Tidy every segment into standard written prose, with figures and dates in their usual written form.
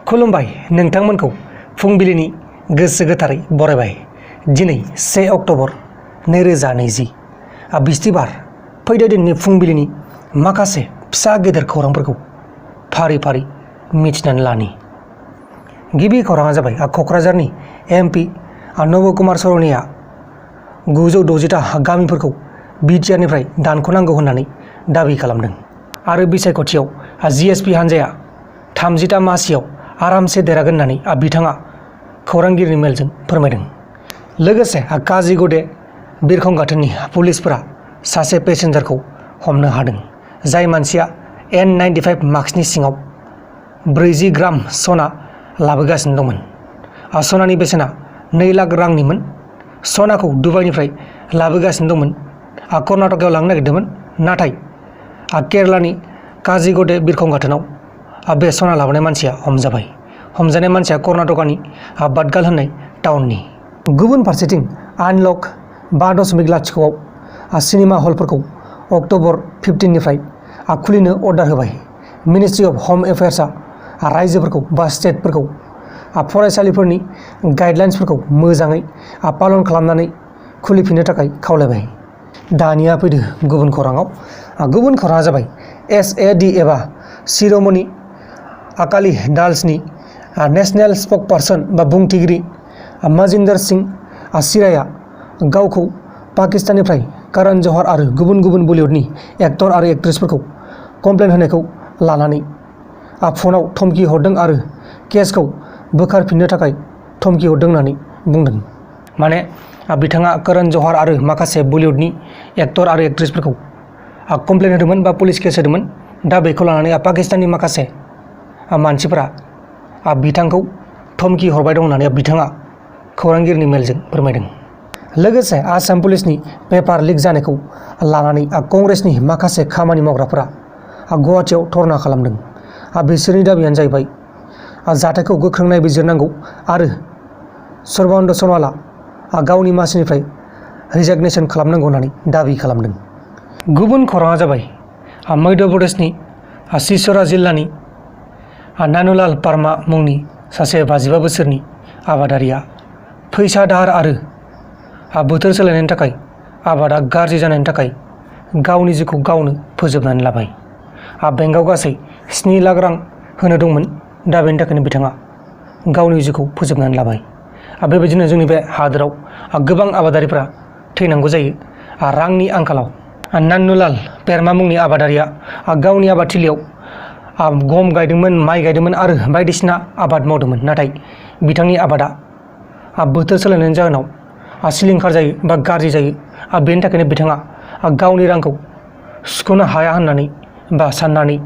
खुलुमबाय नोंथांमोनखौ फुंबिलिनि गोसो गोथारै बरायबाय। दिनै 1 अक्ट'बर 2020 बिस्थिबार। फैदो दिननि फुंबिलिनि माखासे फिसा गेदेर खौरांफोरखौ फारि फारि मिथिनानै लानि। गिबि खौराङा जाबाय क'क्राझारनि एमपि नब कुमार सर'निया 960टा गामिफोरखौ बिटिआरनिफ्राय दानख'नांगौ होननानै दाबि खालामदों आरो बिसायख'थियाव जिएसपि हान्जाया 30टा मासियाव आरामसे देरहागोन होननानै बिथाङा खौरांगिरिनि मेलजों फोरमायदों। लोगोसे काजिगुडे बिरखं गाथोननि पुलिसफोरा सासे पेसेन्जारखौ हमनो हादों, जाय मानसिया N95 मास्कनि सिङाव 40 ग्राम सना लाबोगासिनो दंमोन। सनानि बेसेना 2 लाख रांनिमोन। सनाखौ दुबाइनिफ्राय लाबोगासिनो दंमोन, कर्नाटकआव लांनो नागिरदोंमोन, नाथाय केरलानि काजिगुडे बिरखं गाथोनाव बे सना लाबोनाय मानसिया हमजाबाय। हमजानाय मानसिया कर्नाटकनि बादगाल होननाय टाउननि। गुबुन फारसेथिं आनलक 5.0आव सिनेमा हलफोरखौ अक्ट'बर 15निफ्राय खुलिनो अर्डार होबाय। मिनिस्ट्रि अफ हम एफेयार्सआ रायजोफोरखौ बा स्टेटफोरखौ फरायसालिफोरनि गाइडलाइन्सफोरखौ मोजाङै पालन खालामनानै खुलिफिननो थाखाय खावलायबाय। दानिया फैदो गुबुन खौराङाव। गुबुन खौराङा जाबाय SAD एबा शिर'मणि आकाली दलनि नेशनेल स्पकपार्सन बा बुंथिगिरि मजिंदर सिंह सिराया गावखौ पाकिस्ताननिफ्राय करण जौहर आरो गुबुन गुबुन बलिउडनि एक्टर आरो एक्ट्रेसफोरखौ कमप्लेन होनायखौ लानानै फनाव धमकी हरदों आरो केसखौ बोखारफिननो थाखाय धमकी हरदों होननानै बुंदों। माने बिथाङा करण जौहर आरो माखासे बलिउडनि एक्टर आरो एक्ट्रेसफोरखौ कमप्लेन होदोंमोन बा पुलिस केस होदोंमोन। दा बेखौ लानानै पाकिस्ताननि माखासे मानसिफोरा बिथांखौ धमकी हरबाय दं होननानै बिथाङा खौरांगिरिनि मेलजों फोरमायदों। लोगोसे आसाम पुलिसनि पेपार लिक जानायखौ लानानै कंग्रेसनि माखासे खामानि मावग्राफोरा गुवाहाटीआव धर्ना खालामदों। बिसोरनि दाबियानो जाहैबाय जाथायखौ गोख्रों नायबिजिरनांगौ आरो सर्बानन्द सन'वालआ गावनि मासिनिफ्राय रिजाग्नेसन खालामनांगौ होननानै दाबि खालामदों। गुबुन खौराङा जाबाय मध्य प्रदेशनि सिसरा जिल्लानि नानुलाल पारमा मुंनि सासे 55 बोसोरनि आबादारिया फैसा दाहार आरो बोथोर सोलायनायनि थाखाय आबादा गाज्रि जानायनि थाखाय गावनि जिउखौ गावनो फोजोबनानै लाबाय। बेंकआव गासै 7 लाख रां होनो दंमोन, दा बेनि थाखायनो बिथाङा गावनि जिउखौ फोजोबनानै लाबाय। बेबायदिनो जोंनि बे हादोराव गोबां आबादारिफ्रा थैनांगौ जायो रांनि आंखालाव। नानुलाल पेरमा मुंनि आबादारिया गावनि आबादथिलियाव गम गायदोंमोन, माइ गायदोंमोन आरो बायदिसिना आबाद मावदोंमोन, नाथाय बिथांनि आबादा बोथोर सोलायनायनि जाहोनाव सिलिंखार जायो बा गाज्रि जायो। बेनि थाखायनो बिथाङा गावनि रांखौ सुख'नो हाया होननानै बा साननानै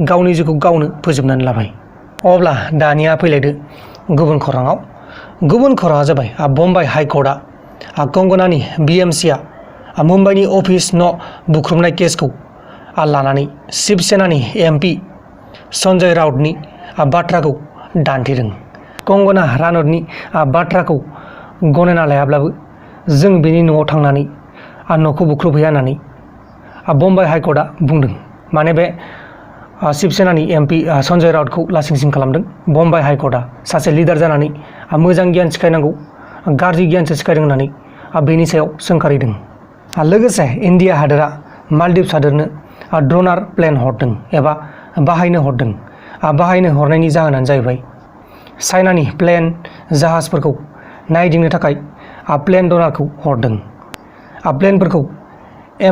गावनि जिउखौ गावनो फोजोबनानै लाबाय। अब्ला दानिया फैलायदो गुबुन खौराङाव। गुबुन खौराङा जाबाय बम्बाइ हाइकर्टआ कंगनानि BMCआ मुम्बाइनि अफिस न' बुख्रुबनाय केसखौ लानानै शिब सेनानि MP सन्जय राउतनि बाथ्राखौ दान्थेदों। कंगना रानौतनि बाथ्राखौ गनायना लायाब्लाबो जों बेनि न'आव थांनानै न'खौ बुख्रुबहैया होननानै बम्बाइ हाइकर्टआ बुंदों। माने बे शिब सेनानि MP सन्जय राउतखौ लासिंसिं खालामदों बम्बाइ हाइकर्टआ। सासे लिडार जानानै मोजां गियान सिखायनांगौ, गाज्रि गियानसो सिखायदों होननानै बेनि सायाव सोंखारिदों। लोगोसे इन्डिया हादोरा मालदिभ्स हादोरनो ड्रनार प्लेन हरदों एबा बाहायनो हरदों। बाहायनो हरनायनि जाहोनानो जाहैबाय चाइनानि प्लेन जाहाजफोरखौ नायदिंनो थाखाय प्लेन ड्रनारखौ हरदों। प्लेनफोरखौ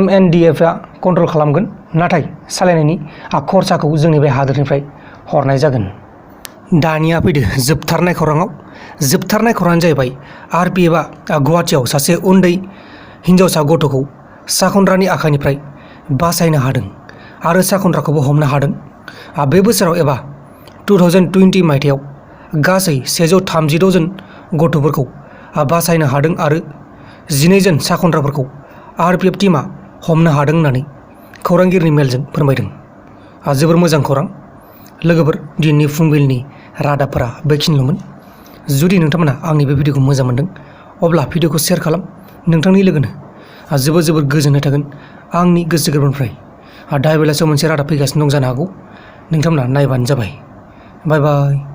MNDFआ कन्ट्रल खालामगोन, नाथाय सालायनायनि खरसाखौ जोंनि बे हादोरनिफ्राय हरनाय जागोन। दानिया फैदो जोबथारनाय खौराङाव। जोबथारनाय खौराङानो जाहैबाय RPFआ गुवाहाटीआव सासे उन्दै हिन्जावसा गथ'खौ साखनद्रानि आखाइनिफ्राय बासायनो हादों आरो साखनद्राखौबो हमनो हादों। बे बोसोराव एबा 2020 मायथाइयाव गासै 136 जन गथ'फोरखौ बासायनो हादों आरो 12 जन साखनद्राफोरखौ RPF टीमआ हमनो हादों होननानै खौरांगिरिनि मेलजों फोरमायदों। जोबोर मोजां खौरां लोगोफोर। दिनैनि फुंबिलिनि रादाबफोरा बेखिनिल'मोन। जुदि नोंथांमोना आंनि बे भिडिअखौ मोजां मोनदों अब्ला भिडिअखौ शेयार खालाम, नोंथांनि लोगोनो जोबोर गोजोननाय थागोन आंनि गोसो गोरबोनिफ्राय। दा बेलासियाव मोनसे रादाब फैगासिनो दं जानो हागौ, नोंथांमोना नायबानो जाबाय। बाय बाय।